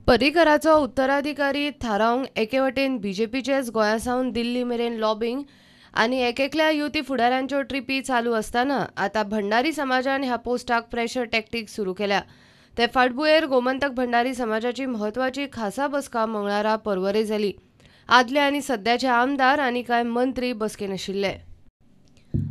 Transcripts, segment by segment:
पर्रीकराचो उत्तराधिकारी थारावंक एके वटेन बीजेपीचेच गोंया सावन दिल्ली मेरेन लॉबींग आनी एकेकल्या युती फुडाऱ्यांच्यो ट्रिपी चालू आसतना आतां भंडारी समाजान ह्या पोस्टाक प्रेशर टॅक्टीक सुरू केल्या. ते फाटभुंयेर गोमंतक भंडारी समाजाची म्हत्वाची खासा बसका मंगळारा पर्वरे जाली. आदले आनी सद्याचे आमदार आनी कांय मंत्री बसकेन आशिल्ले.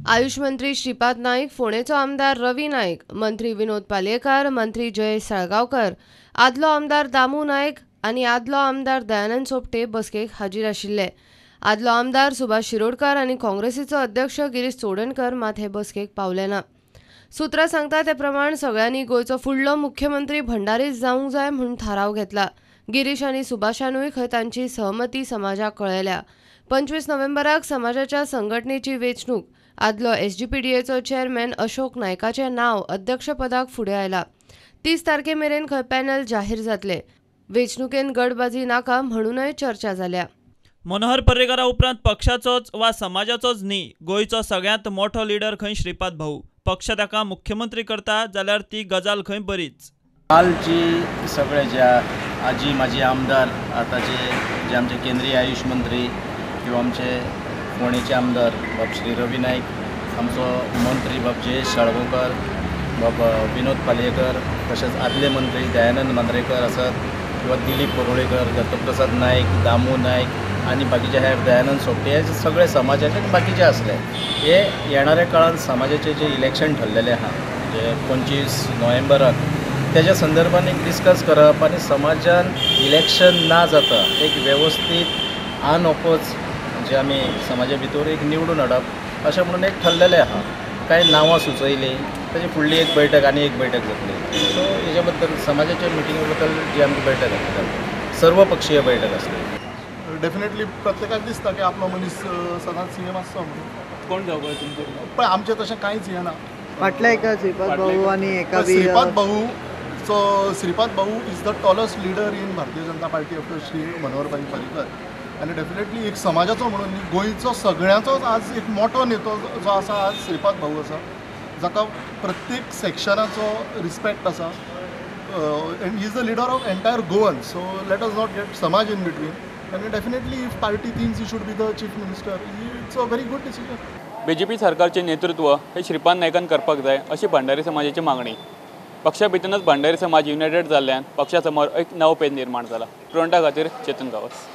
आयुष मंत्री श्रीपाद नाईक, फोंडेचो आमदार रवी नाईक, मंत्री विनोद पालयेकार, मंत्री जयेश साळगांवकर, आदलो आमदार दामू नाईक आनी आदलो आमदार दयानंद सोपटे बसकेक हाजीर आशिल्ले. आदलो आमदार सुभाष शिरोडकर आनी काँग्रेसीचो अध्यक्ष गिरीश चोडणकर मात हे बसकेक पावले ना. सूत्रां सांगता ते प्रमाण सगळ्यांनी गोंयचो फुडलो मुख्यमंत्री भंडारीच जावंक जाय म्हूण थाराव घेतला. गिरीश आनी सुभाषानूय खंय तांची सहमती समाजाक कळयल्या. 25 नोव्हेंबराक समाजाच्या संघटनेची वेंचणूक. आदलो एसजीपीडीएचो चेअरमॅन अशोक नायकाचें नांव अध्यक्षपदाक फुडें आयला. 30 तारखे मेरेन खंय पॅनल जाहीर जातले. वेंचणुकेन गडबाजी नाका म्हणूनय चर्चा जाल्या. मनोहर पर्रीकरा उपरांत पक्षाचोच वा समाजाचोच न्ही, गोंयचो सगळ्यांत मोठो लिडर खंय श्रीपाद भाऊ. पक्ष ताका मुख्यमंत्री करता जाल्यार ती गजाल खंय बरीच. काल जी सगळे ज्या आजी माजी आमदार, आतांचे जे आमचे केंद्रीय आयुष मंत्री किंवा आमचे फोंडेचे आमदार बाब श्री रवी नाईक, आमचो मंत्री बाब जयेश साळगांवकर, बाब विनोद पालयेकर, तशेंच आदले मंत्री दयानंद मांद्रेकर आसत किंवा दिलीप परुळेकर, दत्तप्रसाद नाईक, दामू नाईक आनी बाकीचे हेर दयानंद सोपटे, हे सगळे समाजाचे बाकीचे आसले. हे येणाऱ्या काळान समाजाचे जे इलेक्शन ठरलेले आहा म्हणजे 25 नोव्हेंबराक, तेज्या संदर्भान एक डिस्कस करप आनी समाजान इलेक्शन ना जाता एक वेवस्थीत अनऑपोज जे आमी समाजा भितर एक निवडून हाडप अशें म्हणून एक ठरलेलें आहा. कांय नांवां सुचयलीं, ताची फुडली एक बैठक आनी एक बैठक जातली. सो हेज्या बद्दल समाजाच्या मिटिंगे बद्दल जी आमची बैठक आसली, सर्वपक्षीय बैठक आसली. डेफिनेटली प्रत्येकाक दिसता की आपलो मनीस सदांच सीएम आसचो म्हणून. कोण जावपाक तुमचें? पण आमचें तशें कांयच हें ना. फाटल्या एका श्रीपाद भाऊ आनी एका श्रीपाद भाऊ, so Shripad Bhau is the tallest leader in Bharatiya Janata Party after Shri Manohar Bhai Parrikar. आनी डेफिनेटली एक समाजाचो म्हणून न्ही, गोंयचो सगळ्यांचोच आज एक मोठो नेतो जो आसा आज श्रीपाद भाऊ आसा, जाका प्रत्येक सेक्शनाचो रिस्पेक्ट आसा. And he is the leader of entire Goan. So let us not get samaj in between. And definitely if party thinks he should be the chief minister, it's a very good decision. BJP सरकारचे नेतृत्व हे श्रीपाद नायकान करपाक जाय अशी भंडारी समाजाची मागणी. पक्षा भितरूच भंडारी समाज युनायटेड जाल्ल्यान पक्षा समोर एक नवो पेज निर्माण जाला. प्रोंटा खातीर चेतन गांवस.